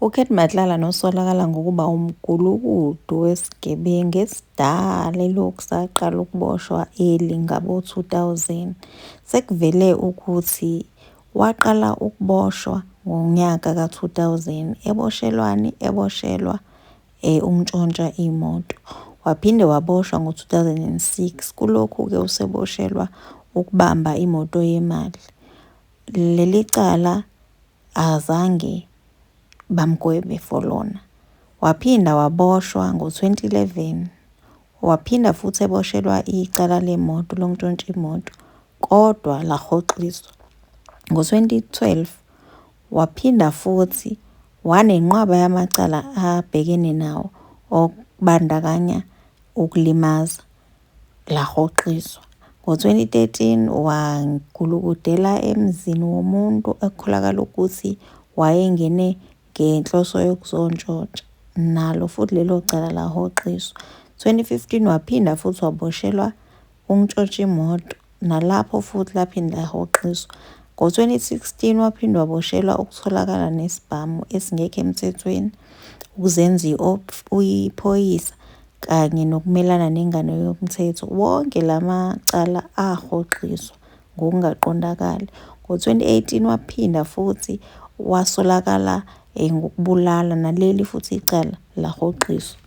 UCat Matlala nosolakala ngokuba umgulukudu wesigebengu esidala elokhu saqala ukuboshwa early ngabo-2000. Sekuvele ukuthi waqala ukuboshwa ngonyaka ka-2000 eboshelwani? Eboshelwa ukuntshontsha imoto. Waphinde waboshwa ngo-2006, kulokhu-ke useboshelwa ukubamba imoto yemali. Leli cala azange bamgwebe for lona. Waphinda waboshwa ngo-2011, waphinda futhi eboshelwa icala lemoto lokuntshontsha imoto, kodwa lahoxiswa. Ngo-2012 waphinda futhi wanenqwaba yamacala abhekene nawo okubandakanya ukulimaza, lahoxiswa. Ngo-2013 wagulukudela emzini womuntu ekukholakala ukuthi wayengene ngenhloso yokuzontshontsha, nalo futhi lelo cala lahoxiswa. 2015 waphinda futhi waboshelwa ukuntshontsha imoto, nalapho futhi laphinda lahoxiswa. Ngo-2016 waphinde waboshelwa ukutholakala nesibhamu esingekho emthethweni, ukuzenza iphoyisa kanye nokumelana nengalo yomthetho. Wonke la macala ahoxiswa ngokungaqondakali. Ngo-2018 waphinda futhi wasolakala ngokubulala, naleli futhi icala lahoxiswa.